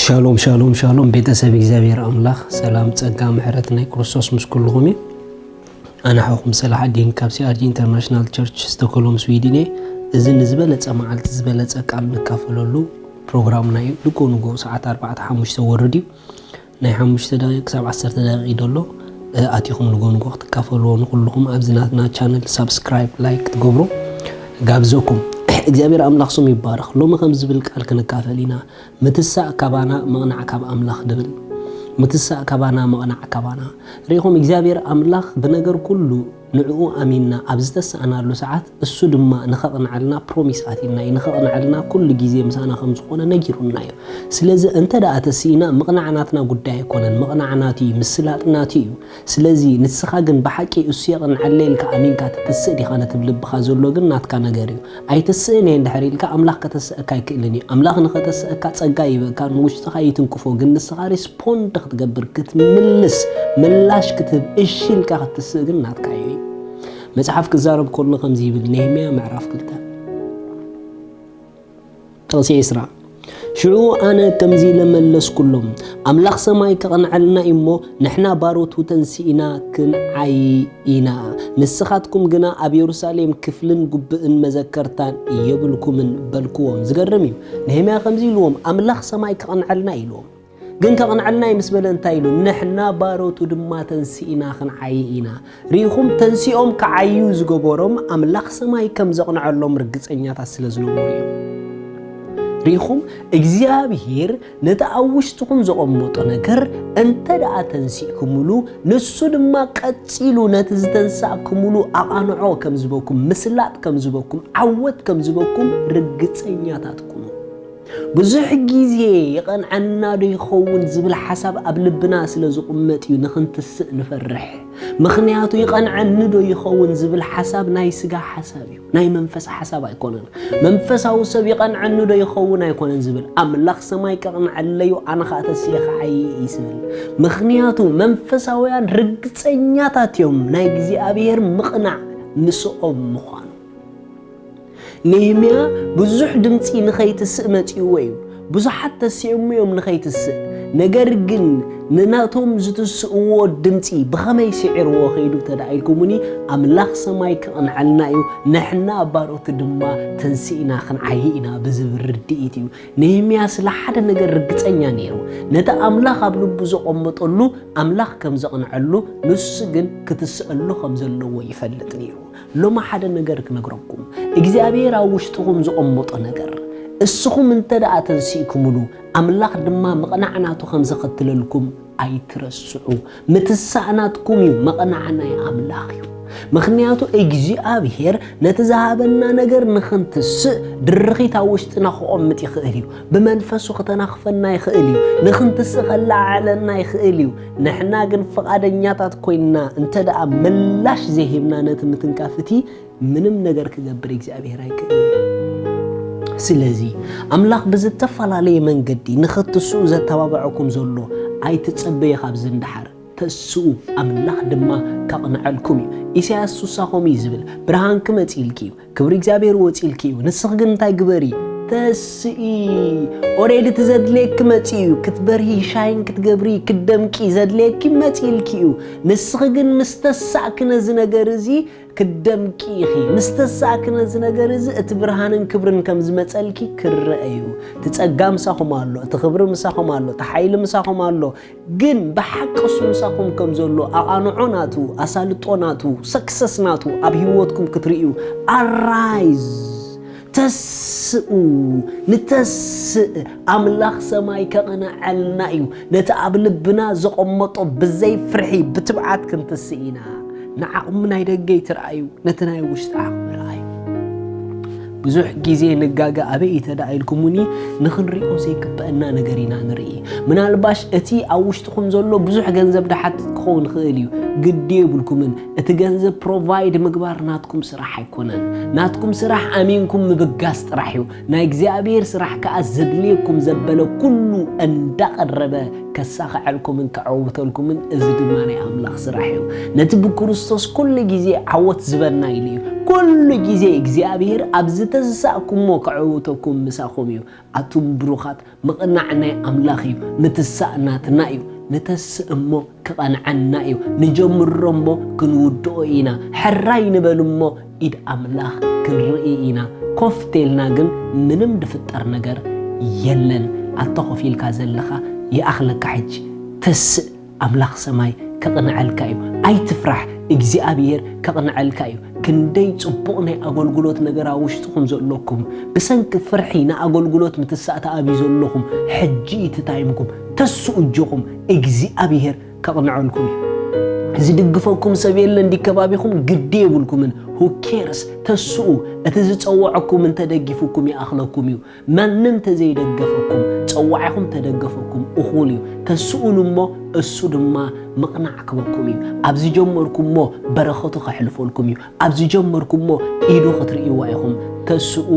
ሻሎም ሻሎም ሻሎም፣ ቤተሰብ እግዚኣብሔር ኣምላኽ ሰላም፣ ጸጋ፣ ምሕረት ናይ ክርስቶስ ምስ ኩልኹም እዩ። ኣነ ሓውኹም ሰላሓዲን ካብ ሲኣርጂ ኢንተርናሽናል ቸርች ስቶክሆልም ስዊድን እየ። እዚ ንዝበለጸ መዓልቲ ዝበለጸ ቃል ንካፈለሉ ፕሮግራምና እዩ። ልክኡ ንግሆ ሰዓት ኣርባዕተ ሓሙሽተ ወርድ እዩ። ናይ ሓሙሽተ ደቂቕ ክሳብ ዓሰርተ ደቂቕ እዩ ዘሎ። ኣቲኹም ንግሆ ንግሆ ክትካፈልዎ፣ ንኹልኹም ኣብዚ ናትና ቻነል ሳብስክራይብ፣ ላይክ ክትገብሩ ጋብዘኩም። እግዚኣብሔር ኣምላኽ ስሙ ይባረኽ። ሎሚ ከም ዝብል ቃል ክንካፈል ኢና። ምትሳእ ካባና ምቕናዕ ካብ ኣምላኽ ድብል። ምትሳእ ካባና ምቕናዕ ካባና። ርኢኹም እግዚኣብሔር ኣምላኽ ብነገር ኩሉ ንዕኡ ኣሚንና ኣብ ዝተሳእናሉ ሰዓት እሱ ድማ ንኸቕንዓልና ፕሮሚስ ኣትዩና እዩ። ንኸቕንዓልና ኩሉ ግዜ ምሳና ከም ዝኾነ ነጊሩና እዩ። ስለዚ እንተ ደኣ ተስኢና ምቕናዕ ናትና ጉዳይ ኣይኮነን። ምቕናዕ ናቱ እዩ፣ ምስላጥ ናቱ እዩ። ስለዚ ንስኻ ግን ብሓቂ እሱ የቕንዓለይ ኢልካ ኣሚንካ ትትስእ ዲኻ ነቲ ብልብኻ ዘሎ ግን ናትካ ነገር እዩ። ኣይትስእን እየ እንድሕር ኢልካ ኣምላኽ ከተስእካ ኣይክእልን እዩ። ኣምላኽ ንኸተስእካ ጸጋ ይህበካ፣ ንውሽጥኻ ይትንክፎ፣ ግን ንስኻ ሪስፖንድ ክትገብር ክትምልስ ምላሽ ክትህብ እሺ ኢልካ ክትስእ ግን ናትካ እዩ። መጽሓፍ ክዛረብ ከሎ ከምዚ ይብል፣ ነህምያ ምዕራፍ ክልተ ጥቕሲ ዕስራ። ሽዑ ኣነ ከምዚ ኢለ መለስኩሎም፣ ኣምላኽ ሰማይ ከቕንዐልና እዩ እሞ ንሕና ባሮቱ ተንሲእና ክንዓይ ኢና። ንስኻትኩም ግና ኣብ የሩሳሌም ክፍልን ጉብእን መዘከርታን የብልኩምን በልክዎም። ዝገርም እዩ። ነህምያ ከምዚ ኢልዎም፣ ኣምላኽ ሰማይ ከቕንዐልና ኢልዎም። ግን ከቕንዐልና እዩ ምስ በለ እንታይ ኢሉ? ንሕና ባሮቱ ድማ ተንሲእና ክንዓይ ኢና። ርኢኹም፣ ተንሲኦም ክዓዩ ዝገበሮም ኣምላኽ ሰማይ ከም ዘቕንዐሎም ርግጸኛታት ስለ ዝነበሩ እዮም። ርኢኹም፣ እግዚኣብሔር ነቲ ኣብ ውሽጥኹም ዘቐመጦ ነገር እንተ ደኣ ተንሲእኩምሉ፣ ንሱ ድማ ቀጺሉ ነቲ ዝተንሳእኩምሉ ኣቓንዖ ከም ዝበኩም፣ ምስላጥ ከም ዝበኩም፣ ዓወት ከም ዝበኩም ርግጸኛታት ኩኑ። ብዙሕ ግዜ ይቐንዐና ዶ ይኸውን ዝብል ሓሳብ ኣብ ልብና ስለ ዝቕመጥ እዩ ንኽንትስእ ንፈርሕ። ምኽንያቱ ይቐንዐኒ ዶ ይኸውን ዝብል ሓሳብ ናይ ስጋ ሓሳብ እዩ፣ ናይ መንፈስ ሓሳብ ኣይኮነን። መንፈሳዊ ሰብ ይቐንዐኒ ዶ ይኸውን ኣይኮነን ዝብል፣ ኣምላኽ ሰማይ ከቕንዐለዩ ኣነ ኸኣ ተስየ ኸዓይ እዩ ዝብል። ምኽንያቱ መንፈሳውያን ርግጸኛታት እዮም ናይ እግዚኣብሔር ምቕናዕ ምስኦም ምዃኑ። ነህምያ ብዙሕ ድምጺ ንኸይትስእ መጺእዎ እዩ። ብዙሓት ተሲኦሞ እዮም ንኸይትስእ። ነገር ግን ንናቶም ዝትስእዎ ድምጺ ብኸመይ ስዒርዎ ኸይዱ ተደኣ ኢልኩምኒ፣ ኣምላኽ ሰማይ ክቕንዐልና እዩ፣ ንሕና ባሮቱ ድማ ተንሲእና ክንዓዪ ኢና ብዝብል ርድኢት እዩ። ነህምያ ስለ ሓደ ነገር ርግጸኛ ነይሩ። ነቲ ኣምላኽ ኣብ ልቡ ዘቐመጠሉ ኣምላኽ ከም ዘቕንዐሉ፣ ንሱ ግን ክትስእሉ ከም ዘለዎ ይፈልጥ ነይሩ። ሎሚ ሓደ ነገር ክነግረኩም። እግዚኣብሔር ኣብ ውሽጥኹም ዘቐመጦ ነገር እስኹም እንተ ደኣ ተንሲእኩምሉ፣ ኣምላኽ ድማ ምቕናዕ ናቱ ከም ዘኸትለልኩም ኣይትረስዑ። ምትሳእ ናትኩም እዩ፣ ምቕናዕ ናይ ኣምላኽ እዩ። ምኽንያቱ እግዚኣብሔር ነቲ ዝሃበና ነገር ንኽንትስእ ድርኺት ኣብ ውሽጥና ክቐምጥ ይኽእል እዩ። ብመንፈሱ ክተናኽፈና ይኽእል እዩ። ንኽንትስእ ከለዓዕለና ይኽእል እዩ። ንሕና ግን ፍቓደኛታት ኮይንና እንተ ደኣ ምላሽ ዘይሂብና ነቲ ምትንካፍ እቲ ምንም ነገር ክገብር እግዚኣብሔር ኣይክእልን እዩ። ስለዚ ኣምላኽ ብዝተፈላለየ መንገዲ ንኽትስኡ ዘተባብዐኩም ዘሎ ኣይትጸበዩ። ካብዚ ንደሓር ተስኡ፣ ኣምላኽ ድማ ከቕንዐልኩም እዩ። ኢሳያስ ስሳ ከምኡ እዩ ዝብል፣ ብርሃንኪ መጺእልኪ እዩ፣ ክብሪ እግዚኣብሔር ወጺእልኪ እዩ። ንስኺ ግን እንታይ ግበሪ? ተስኢ። ኦሬዲ እቲ ዘድልየኪ መጺኡ እዩ። ክትበርሂ፣ ሻይን ክትገብሪ፣ ክትደምቂ ዘድልየኪ መጺእልኪ እዩ። ንስኺ ግን ምስ ተሳእኪ ነዚ ነገር እዚ ክትደምቂ ኢኺ። ምስ ተሳእኪ ነዚ ነገር እዚ እቲ ብርሃንን ክብርን ከም ዝመጸልኪ ክረአ እዩ። እቲ ጸጋ ምሳኹም ኣሎ፣ እቲ ክብሪ ምሳኹም ኣሎ፣ እቲ ሓይሊ ምሳኹም ኣሎ። ግን ብሓቂ እሱ ምሳኹም ከም ዘሎ ኣቓንዖ ናቱ፣ ኣሳልጦ ናቱ፣ ሰክሰስ ናቱ ኣብ ህይወትኩም ክትርእዩ፣ ኣራይዝ፣ ተስኡ፣ ንተስእ። ኣምላኽ ሰማይ ከቕንዐልና እዩ። ነቲ ኣብ ልብና ዘቐመጦ ብዘይ ፍርሒ ብትብዓት ክንትስእ ኢና። ንዓቕሚ ናይ ደገ ይትርኣዩ፣ ነቲ ናይ ውሽጢ ዓቕሚ ረኣዩ። ብዙሕ ግዜ ንጋገ። ኣበይ እዩ ተደኣ ኢልኩምኒ፣ ንኽንሪኦ ዘይግበአና ነገር ኢና ንርኢ። ምናልባሽ እቲ ኣብ ውሽጥኹም ዘሎ ብዙሕ ገንዘብ ድሓትት ክኸውን ይኽእል እዩ። ግዲ የብልኩምን። እቲ ገንዘብ ፕሮቫይድ ምግባር ናትኩም ስራሕ ኣይኮነን። ናትኩም ስራሕ ኣሚንኩም ምብጋስ ጥራሕ እዩ። ናይ እግዚኣብሔር ስራሕ ከኣ ዘድልየኩም ዘበለ ኩሉ እንዳቐረበ ከሳኽዐልኩምን ከዐውተልኩምን፣ እዚ ድማ ናይ ኣምላኽ ስራሕ እዩ። ነቲ ብክርስቶስ ኩሉ ግዜ ዓወት ዝበና ኢሉ እዩ። ኩሉ ግዜ እግዚኣብሔር ኣብ ዝተሳእኩሞ ከዕውተኩም ምሳኹም እዩ። ኣቱም ብሩኻት፣ ምቕናዕ ናይ ኣምላኽ እዩ፣ ምትሳእ ናትና እዩ። ንተስእ እሞ ክቐንዐና እዩ። ንጀምሮ እሞ ክንውድኦ ኢና። ሕራይ ንበል እሞ ኢድ ኣምላኽ ክንርኢ ኢና። ኮፍ ተልና ግን ምንም ድፍጠር ነገር የለን። ኣታ ኮፍ ኢልካ ዘለኻ ይኣኽለካ ሕጂ። ተስእ፣ ኣምላኽ ሰማይ ከቕንዐልካ እዩ። ኣይትፍራሕ፣ እግዚኣብሔር ከቕንዐልካ እዩ። ክንደይ ጽቡቕ ናይ ኣገልግሎት ነገር ኣብ ውሽጥኹም ዘለኩም፣ ብሰንኪ ፍርሒ ንኣገልግሎት ምትሳእ ተኣብዩ ዘለኹም፣ ሕጂ እዩ እቲ ታይምኩም። ተስኡ እጆኹም፣ እግዚኣብሔር ከቕንዐልኩም እዩ። ዝድግፈኩም ሰብ የለን፣ ድዩ ከባቢኹም ግዲ የብልኩምን። Who cares? ተስኡ፣ እቲ ዝጸወዐኩም እንተደጊፉኩም ይኣኽለኩም እዩ። ማንም ተዘይደገፈኩም፣ ጸዋዒኹም ተደገፈኩም፣ እኹል እዩ። ተስኡሉ እሞ እሱ ድማ ምቕናዕ ክበኩም እዩ። ኣብ ዝጀመርኩሞ በረኸቱ ከሕልፈልኩም እዩ። ኣብ ዝጀመርኩሞ ኢዱ ክትርእይዋ ኢኹም። ተስኡ፣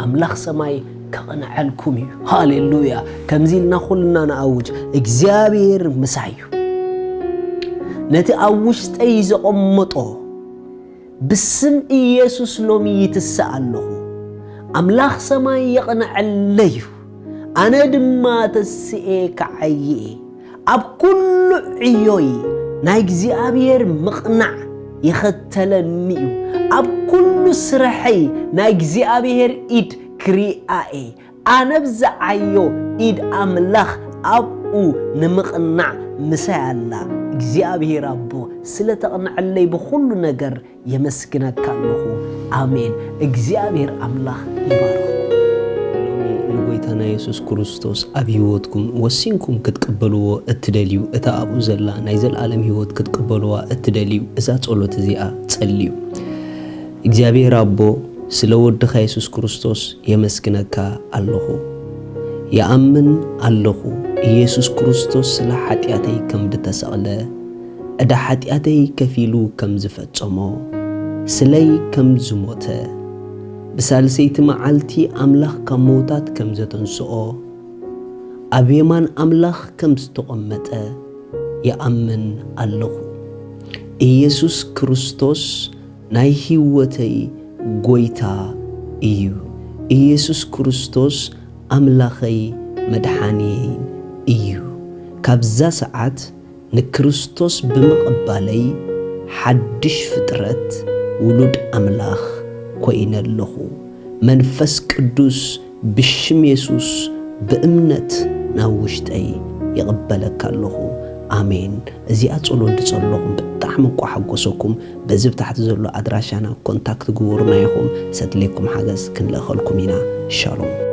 ኣምላኽ ሰማይ ከቕንዐልኩም እዩ። ሃሌሉያ! ከምዚ ኢልና ኩልና ንኣውጅ፣ እግዚኣብሔር ምሳይ እዩ። ነቲ ኣብ ውሽጠይ ዘቐመጦ ብስም ኢየሱስ ሎሚ ይትስእ ኣለኹ። ኣምላኽ ሰማይ የቕንዐለይ እዩ። ኣነ ድማ ተስኤ ክዓዪ እየ። ኣብ ኩሉ ዕዮይ ናይ እግዚኣብሔር ምቕናዕ ይኸተለኒ እዩ። ኣብ ኩሉ ስርሐይ ናይ እግዚኣብሔር ኢድ ክሪኣ እየ። ኣነ ብዝዓዮ ኢድ ኣምላኽ ኣብኡ ንምቕናዕ ምሳይ ኣላ። እግዚኣብሔር ኣቦ፣ ስለ ተቕንዐለይ ብኹሉ ነገር የመስግነካ ኣለኹ። ኣሜን። እግዚኣብሔር ኣምላኽ ይባርኽኩም። ሎሚ ንጎይታና የሱስ ክርስቶስ ኣብ ህይወትኩም ወሲንኩም ክትቅበልዎ እትደልዩ፣ እታ ኣብኡ ዘላ ናይ ዘለኣለም ህይወት ክትቅበልዋ እትደልዩ፣ እዛ ጸሎት እዚኣ ጸልዩ። እግዚኣብሔር ኣቦ፣ ስለ ወድኻ የሱስ ክርስቶስ የመስግነካ ኣለኹ። ይኣምን ኣለኹ፣ ኢየሱስ ክርስቶስ ስለ ሓጢኣተይ ከም ዝተሰቕለ፣ ዕዳ ሓጢኣተይ ከፊሉ ከም ዝፈጸሞ፣ ስለይ ከም ዝሞተ፣ ብሳልሰይቲ መዓልቲ ኣምላኽ ካብ ምዉታት ከም ዘተንስኦ፣ ኣብ የማን ኣምላኽ ከም ዝተቐመጠ ይኣምን ኣለኹ። ኢየሱስ ክርስቶስ ናይ ህይወተይ ጎይታ እዩ። ኢየሱስ ክርስቶስ ኣምላኸይ መድሓንየይን እዩ። ካብዛ ሰዓት ንክርስቶስ ብምቕባለይ ሓድሽ ፍጥረት፣ ውሉድ ኣምላኽ፣ ኮይነ ኣለኹ። መንፈስ ቅዱስ ብሽም የሱስ ብእምነት ናብ ውሽጠይ ይቕበለካ ኣለኹ። ኣሜን። እዚኣ ጸሎት ዝጸለኹም ብጣዕሚ እኳ ሓጎሰኩም። በዚ ብታሕቲ ዘሎ ኣድራሻና ኮንታክት ግበሩና ኢኹም። ሰድልየኩም ሓገዝ ክንልእኸልኩም ኢና። ሻሎም።